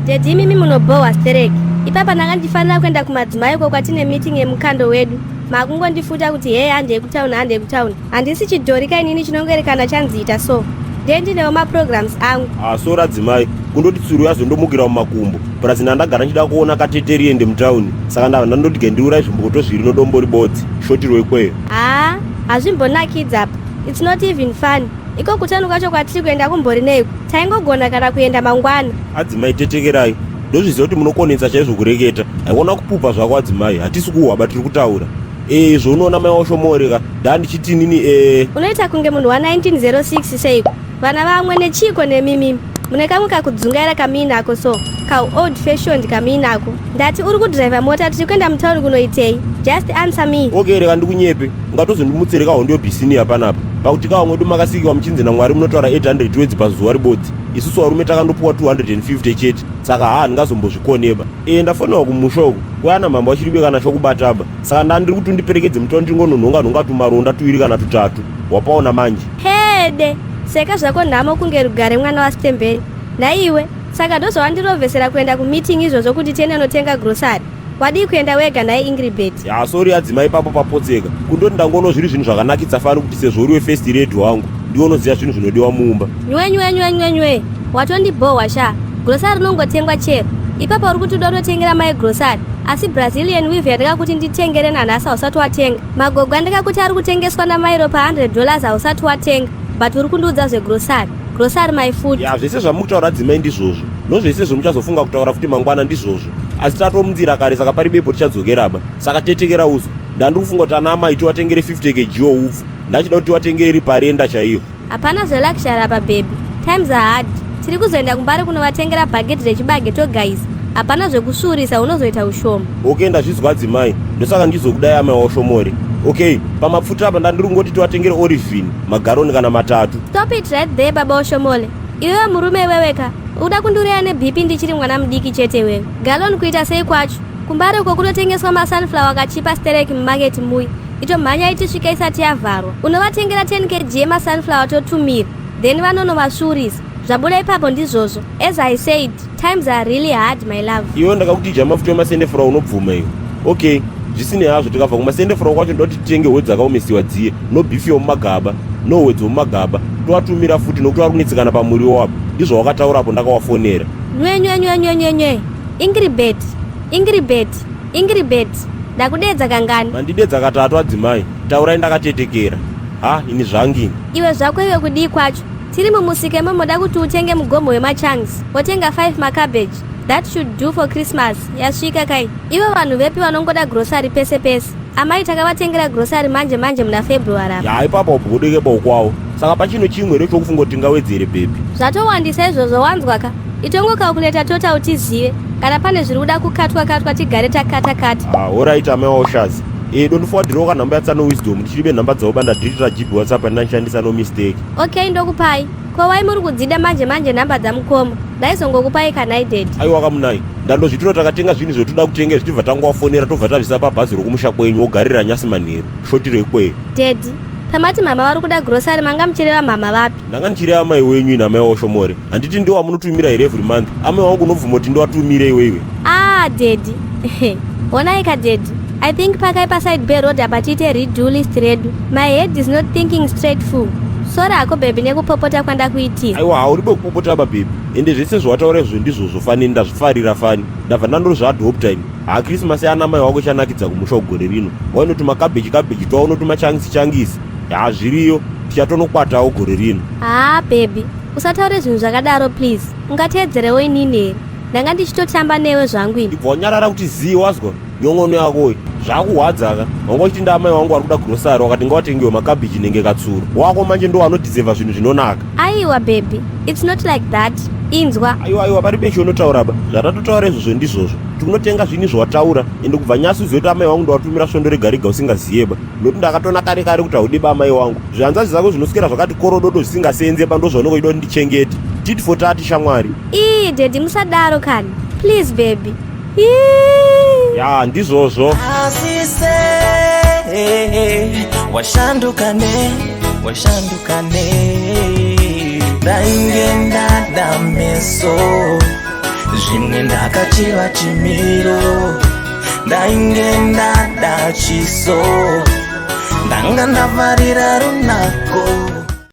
Daddy, imimi munobhohwa stereki. Ipapa ndanga ndichifanira kuenda kumadzimai uko kwatine meeting yemukando wedu. Makungondifuta kuti hei, handei kutauni, handei kutauni. Handisi chidhori kainini chinongoerekana chanziita so. Ndiye ndinewo maprograms angu. Ah, sorry adzimai, kundoti tsuro yazondomukira mumakumbo. Purazi ndandagara ndichida kuona katete riende mutauni, saka ndabva ndandoti gendiurai zvimboto zviri nodombo ribodzi shotirwe ikweyo. Haa, hazvimbonakidza apa. It's not even fun. Iko kutauni kwacho kwatiri kuenda kumbori neiko? Taingogona kana kuenda mangwana. Adzimai, tetekerai. Ndozviziva kuti munokonetsa chaizvo kureketa. Haikona kupupa zvako adzimai, hatisi kuhwaba, tiri kutaura. Eh, zvaunoona mai washomoreka, ndaa ndichiti inini Unoita kunge munhu wa1906 seiko? Vana vamwe nechiko nemimimi. Mune kamwe kakudzungaira kamuinako so, ka old fashioned kamuinako. Ndati uri kudhiraivha mota, tiri kuenda mutauni kunoitei? Just answer me. Okay, reka ndikunyepe. Ungatozondimutsireka hondo yobhisiniya panapa. Pakuti kawa mwedu makasikiwa muchinzi naMwari munotaura 800 words pazuva ribodzi. Isusu varume takandopuwa 250 chete. Saka haa, handingazombozvikoneba. Ndafonewa kumusha uku. Kuyana mambo achiribe kana chokubataba. Saka ndandiri kuti undiperekedze mutauni tingononhonga nhonga tumaronda tuiri kana tutatu. Wapaona manje. Hede, seka zvako nhamo kunge rugare mwana waSitembeni. Nhaiwe, saka ndozvawandirovhesera kuenda kumeeting izvozvo kuti tiende notenga grocery? Wadii kuenda wega nhai Ingribet? Ya, sorry adzimai, ipapo papotseka. Kundoti ndangoona zviri zvinhu zvakanakitsa fani kuti sezvo uriwe first lady wangu, ndiwe unoziva zvinhu zvinodiwa mumba. Nywe nywe nywe nywe nywe. Watondibhohwa sha. Grocery rinongotengwa chero. Ipapa uri kuti uda kutotengera mai grocery. Asi Brazilian weave yandakakuti nditengere nanhasi hausati watenga. Magogo andakakuti ari kutengeswa namairo pa $100 hausati watenga. But uri kundiudza zvegrocery. Grocery my food. Ya, zvese zvamukutaura adzimai ndizvozvo. Nozvese zvomuchazofunga kutaura futi mangwana ndizvozvo. Asi tatomunzira kare, saka paribepo tichadzokeraba. Saka tetekera uzo. Ndandiri kufunga kuti ana amai tiwatengere 50 kg youpfu. Ndachida kuti tiwatengere iri parenda chaiyo. Hapana zveluxury apa baby. Times are hard. Tiri kuzoenda kuMbare kunovatengera bhageti rechibage togaisa. Hapana zvekusvuurisa, unozoita ushoma. Okay, ndazvizwa adzimai. Ndosaka ndizokudai amai washomore. Okay, pamapfuta apa ndandiri kungoti tiwatengere Olivine, magaroni kana matatu. Stop it right there, baba Oshomole. Iwewe murume iweweka. Uda kundiuraya neBP ndichiri mwana mudiki chete iwewe. Galon kuita sei kwacho? Kumbare uko kunotengeswa masunflower akachipa stereki mumaketi mui. Itomhanya itisvike isati yavharwa. Unovatengera 10 kg yemasunflower totumira. Then vanonovasvuurisa. Zvabuda ipapo ndizvozvo. As I said, times are really hard, my love. Iwe ndakakuti idya mafuta emasendefura, unobvuma iwe. Okay, zvisinei hazvo, tikabva kumasendefura kwacho ndoda kuti titenge hwe dzakaomesiwa dziye, nobhifi yomumagaba, nohwe dzomumagaba, tovatumira futi nokuti vari kunetsekana pamuriwo wapo. Ndizvo wakataurapo ndakawafonera. Nywe nywe nywe nywe nywe nywe. Ingribet, Ingribet, Ingribet. Ndakudedza kangani? Mandidedza katatu adzimai. Taurai ndakatetekera. Ha, ini zvangini. Iwe zvako iwe, kudii kwacho? Tiri mumusika imomoda kuti utenge mugomo wemachunks. Wotenga 5 macabbage. That should do for Christmas. Yasvika kai. Ivo vanhu vepi vanongoda grocery pese pese? Amai takavatengera grocery manje manje muna February apa. Ya, ipapo ubudike bokwawo. Saka pachino chimwe here chokufunga kuti tingawedzere baby? Zvatowandisa izvozvo, wanzwa ka? Itongokalkuleta total tizive. Kana pane zviri kuda kukatwa katwa tigare takata kata. Ah, alright amai waushazi. Dondifowadhirawo kanhamba yatsano Wisdom, ndichiribe nhamba dzavo bandadhirira GB WhatsApp andandishandisa, no mistake. Okay, ndokupai. Ko wai muri kudzida manje manje nhamba dzamukoma? Ndaizongokupai kanai daddy. Aiwa kamunai, ndandozvitiro takatenga zvinhu zvotoda kutenga zvichibva tangowafonera, tobva tabvisa pabhazi rokumusha kwenyu wogarira nyasi manheru. Shotiro ikweyo. Daddy, pamati mama vari kuda grocery manga muchireva mama vapi? Ndanga ndichireva amai wenyu ini, amai waoshomore. Handiti ndiwo amunotumira here every month? Amai wangu unobvuma kuti ndiwatumire iwewe? Ah, daddy. Honai ka daddy. I think pakai paside peroad apa tiite redo list redu. My head is not thinking straight full. Sorry hako baby nekupopota kwandakuitira. Aiwa, hauribe kupopota ba baby. Ende zvese zvawataura izvo ndizvozvo fani, ndazvifarira fani. Ndabva ndandozviadopta ini. Ha, Christmas yaana mai wako ichanakidza kumusha ugore rino. Wainoti makabheji kabheji twaunoti machangisi changisi. Ya, zviriyo. Tichatonokwatawo gore rino. Ah baby, usataure zvinhu zvakadaro please. Ungateedzerewo inini here? Ndanga ndichitotamba newe zvangu ini. Ibva wanyarara kuti zii, wazwa? Nyongono yakoyo zvakuhwadza ka. Wanga uchiti ndaamai wangu vari kuda grocery, wakati ngawatengewe makabhiji nenge katsuro wako manje ndo anodhizevha zvinhu zvinonaka. Aiwa baby, it's not like that. Inzwa. Aiwa aiwa, pari peshe unotaura ba. Zvatatotaura izvozvo ndizvozvo. Tikunotenga zvinhu zvawataura, ende kubva nyasi uzive kuti amai vangu ndovatumira svondo rega rega usingaziye ba, nokuti ndakatona kare kare kuti haudi ba amai wangu. Zvihanzvadzi zvako zvinoswera zvakati korododo zvisingasenze ba, ndozvaunenge uchida kuti ndichengete. Tit for tat, shamwari. Ii daddy, musadaro kani. Please baby. Ii. Ya, ndizvozvo. Asi sei washandukane, washandukane? Ndainge ndada meso. Zvimwe ndakachiva chimiro, ndainge ndada chiso, ndanga ndafarira runako.